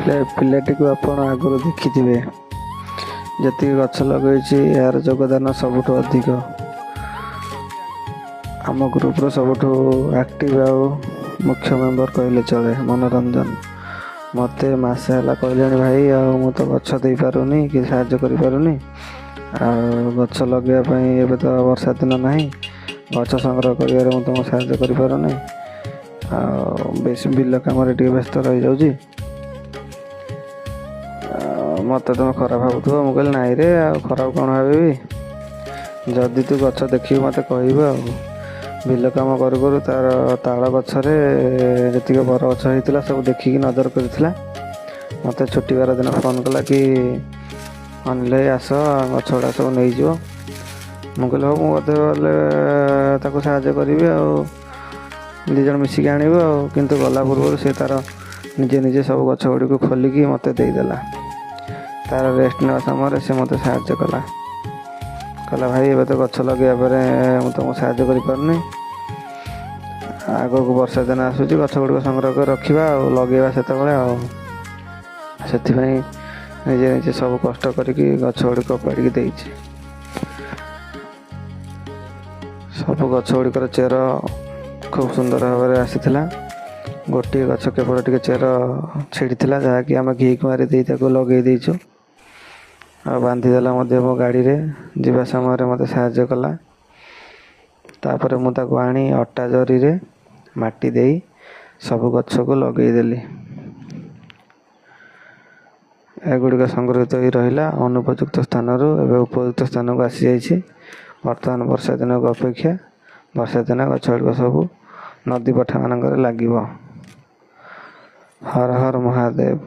ପିଲାଟିକୁ ଆପଣ ଆଗରୁ ଦେଖିଥିବେ। ଯେତିକି ଗଛ ଲଗେଇଛି, ଏହାର ଯୋଗଦାନ ସବୁଠୁ ଅଧିକ। ଆମ ଗ୍ରୁପର ସବୁଠୁ ଆକ୍ଟିଭ ଆଉ ମୁଖ୍ୟ ମେମ୍ବର କହିଲେ ଚଳେ ମନୋରଞ୍ଜନ। ମୋତେ ମାସେ ହେଲା କହିଲେଣି, ଭାଇ, ଆଉ ମୁଁ ତ ଗଛ ଦେଇପାରୁନି କି ସାହାଯ୍ୟ କରିପାରୁନି, ଆଉ ଗଛ ଲଗେଇବା ପାଇଁ ଏବେ ତ ବର୍ଷା ଦିନ ନାହିଁ, ଗଛ ସଂଗ୍ରହ କରିବାରେ ମୁଁ ତୁମକୁ ସାହାଯ୍ୟ କରିପାରୁନି, ଆଉ ବେଶୀ ବିଲ କାମରେ ଟିକେ ବ୍ୟସ୍ତ ରହିଯାଉଛି, ଆଉ ମୋତେ ତୁମେ ଖରାପ ଭାବୁଥିବ। ମୁଁ କହିଲି, ନାଇଁରେ, ଆଉ ଖରାପ କ'ଣ ଭାବିବି? ଯଦି ତୁ ଗଛ ଦେଖିବୁ, ମୋତେ କହିବୁ। ଆଉ ବିଲ କାମ କରୁ କରୁ ତାର ତାଳ ଗଛରେ ଯେତିକି ବର ଗଛ ହେଇଥିଲା, ସବୁ ଦେଖିକି ନଜର କରିଥିଲା। ମୋତେ ଛୁଟିବାର ଦିନ ଫୋନ୍ କଲା କି, ଅନିଲ ଭାଇ, ଆସ, ଗଛ ଗୁଡ଼ା ସବୁ ନେଇଯିବ। ମୁଁ କହିଲି, ହଉ, ମୁଁ ବୋଧେ ଗଲେ ତାକୁ ସାହାଯ୍ୟ କରିବି ଆଉ ଦୁଇ ଜଣ ମିଶିକି ଆଣିବୁ। ଆଉ କିନ୍ତୁ ଗଲା ପୂର୍ବରୁ ସେ ତାର ନିଜେ ନିଜେ ସବୁ ଗଛ ଗୁଡ଼ିକୁ ଖୋଲିକି ମୋତେ ଦେଇଦେଲା। ତାର ରେଷ୍ଟ ନେବା ସମୟରେ ସେ ମୋତେ ସାହାଯ୍ୟ କଲା। କହିଲା, ଭାଇ, ଏବେ ତ ଗଛ ଲଗେଇବା ପରେ ମୁଁ ତୁମକୁ ସାହାଯ୍ୟ କରିପାରୁନି। ଆଗକୁ ବର୍ଷା ଦିନ ଆସୁଛି, ଗଛ ଗୁଡ଼ିକ ସଂଗ୍ରହ କରି ରଖିବା ଆଉ ଲଗେଇବା ସେତେବେଳେ। ଆଉ ସେଥିପାଇଁ ନିଜେ ନିଜେ ସବୁ କଷ୍ଟ କରିକି ଗଛ ଗୁଡ଼ିକ ଉପାଡ଼ିକି ଦେଇଛି। ସବୁ ଗଛ ଗୁଡ଼ିକର ଚେର ଖୁବ୍ ସୁନ୍ଦର ଭାବରେ ଆସିଥିଲା। ଗୋଟିଏ ଗଛ କେବଳ ଟିକେ ଚେର ଛିଡ଼ିଥିଲା, ଯାହାକି ଆମେ ଘି କୁଆଁରୀ ଦେଇ ତାକୁ ଲଗେଇ ଦେଇଛୁ। ଆଉ ବାନ୍ଧିଦେଲା ମଧ୍ୟ, ମୋ ଗାଡ଼ିରେ ଯିବା ସମୟରେ ମୋତେ ସାହାଯ୍ୟ କଲା। ତାପରେ ମୁଁ ତାକୁ ଆଣି ଅଟା ଜରିରେ ମାଟି ଦେଇ ସବୁ ଗଛକୁ ଲଗେଇଦେଲି। ଏଗୁଡ଼ିକ ସଂଗୃହୀତ ହୋଇ ରହିଲା ଅନୁପଯୁକ୍ତ ସ୍ଥାନରୁ ଏବେ ଉପଯୁକ୍ତ ସ୍ଥାନକୁ ଆସିଯାଇଛି। ବର୍ତ୍ତମାନ ବର୍ଷା ଦିନକୁ ଅପେକ୍ଷା। ବର୍ଷା ଦିନ ଗଛ ଗୁଡ଼ିକ ସବୁ ନଦୀ ପଠାମାନଙ୍କରେ ଲାଗିବ। ହର ହର ମହାଦେବ।